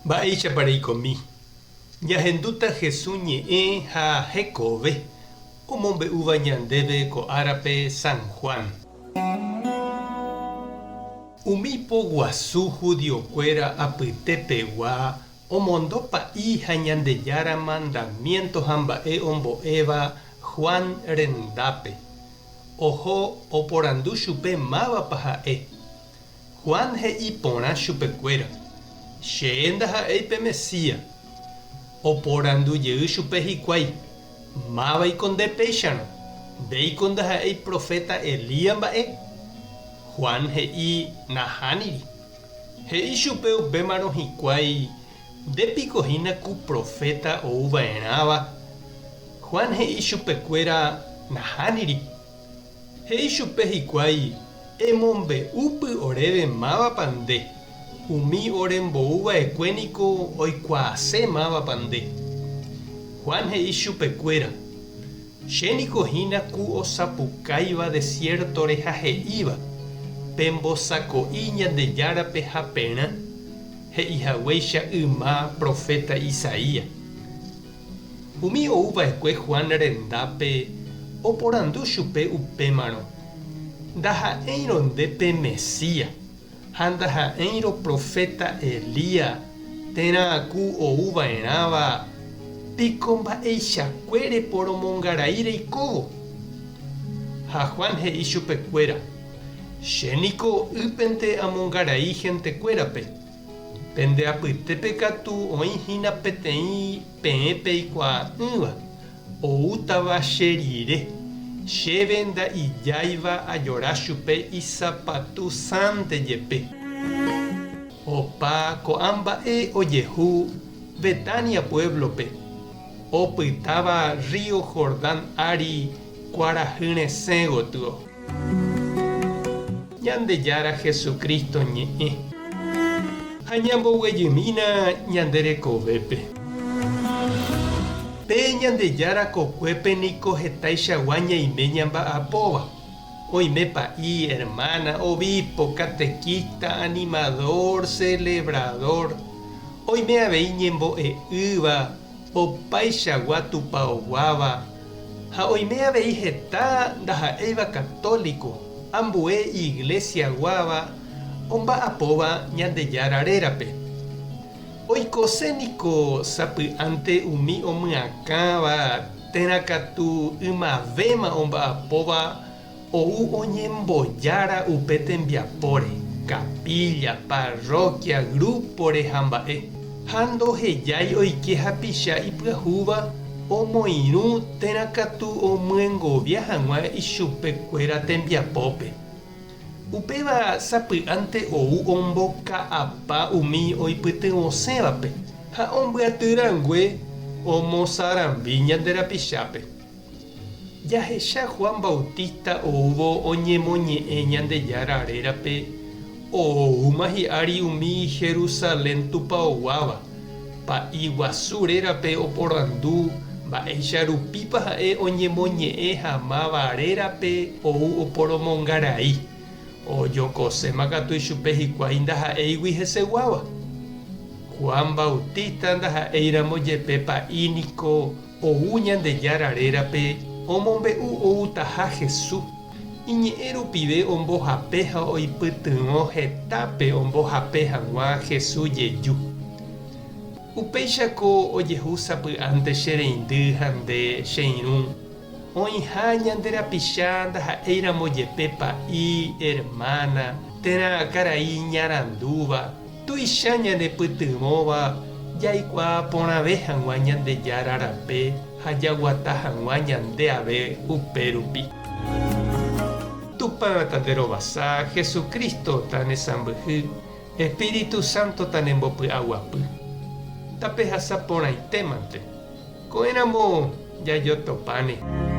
Mba'éichapa reikomi? Ñahendúta Hesu ñe'ẽ ha hekove omombe'úva ñandéve ko árape San Juan. Umi poguasu judiokuéra apytepegua omondo pa'i ha Ñandejára mandamiénto ha mba'e ombo'éva Juan rendápe. Oho oporandu chupe mávapa ha'e. Juan he'i porã chupekuéra, Che ndaha'éi pe Mesías. Oporandu jey chupe hikuái, Mávaiko nde péicharõ? Ndéiko ndaha'éi proféta Elías mba'e? Juan he'i, Nahániri. He'i chupe upémarõ hikuái, Nde piko hína ku proféta ou va'erãva? Juan he'i chupekuéra, Nahániri. He'i chupe hikuái, Emombe'úpy oréve mávapa nde, umi orembou va'ekue niko oikuaase mávapa nde. Juan he'i chupekuéra, Che niko hína ku osapukáiva desiértore ha he'íva, Pembosako'i Ñandejárape haperã, he'i haguéicha yma proféta Isaías. Umi ou va'ekue Juan rendápe oporandu chupe upémarõ, Ndaha'éirõ nde pe Mesías, ha ndaha'éirõ proféta Elías térã ku ou va'erãva, piko mba'eichakue reporomongarai reikóvo? Ha Juan he'i chupekuéra, Che niko ýpente amongarai hentekuérape. Pende apytépe katu oĩ hína peteĩ peẽ peikuaa'ỹva, oútava che rire, chéve nda'ijáiva ajora chupe isapatu sãnte jepe. Opa ko'ã mba'e ojehu Betania puéblope, opytáva rrío Jordán ári kuarahy resẽ gotyo. Ñandejára Jesucristo ñe'ẽ. Ha ñamboguejymína ñande rekovépe. Pe Ñandejára kokuépe niko hetaichagua ñaime ñamba'apóva. Oime pa'i, hermana, obispo, catequista, animador, celebrador. Oime avei ñembo'e'ỹva, opaichagua tupaoguáva, Ha oime avei heta ndaha'éiva católico, ambue iglesia-guáva omba'apóva Ñandejára rérape. Oikose niko sapy'ánte umi omyakãva térã katu ymavéma omba'apóva ou oñembojára upe tembiapóre, capilla, parroquia, grupo-re ha mba'e, ha ndohejái oike hapicha ipyahúva omoirũ térã katu omyengovia hag̃ua ichupekuéra tembiapópe. Upéva sapy'ánte ou omboka'apa umi oipytyvõsẽvape ha ombyaty rangue omosarambi ñande rapichápe. Jahecha Juan Bautista oúvo oñemoñe'ẽ Ñandejára rérape, oúma hi'ári umi Jerusalén tupaoguáva, pa'i guasu rérape oporandu mba'éicha rupípa ha'e oñemoñe'ẽ ha máva rérape ou oporomongarai. Ojokoséma katu ichupe hikuái ndaha'éigui heseguáva. Juan Bautista ndaha'éiramo jepe pa'i niko Ou Ñandejára rérape omombe'u outaha Hesu, iñe'ẽ rupive ombohape ha oipytyvõ hetápe ombohape hag̃ua Hesu jeju. Upéichako ojehu sapy'ánte che reindy ha nde, che irũ, oĩha ñande rapicha ndaha'éiramo jepe pa'i, hermana, térã karai iñarandúva, Tuicha ñanepytyvõva jaikuaa porãve hag̃ua Ñandejára rape ha jaguata hag̃ua ñande ave upérupi. Tupã tanderovasa, Jesucristo tanesãmbyhy, Espíritu Santo tanembopy'aguapy. Tapehasa porãitémante. Ko'ẽramo jajotopáne.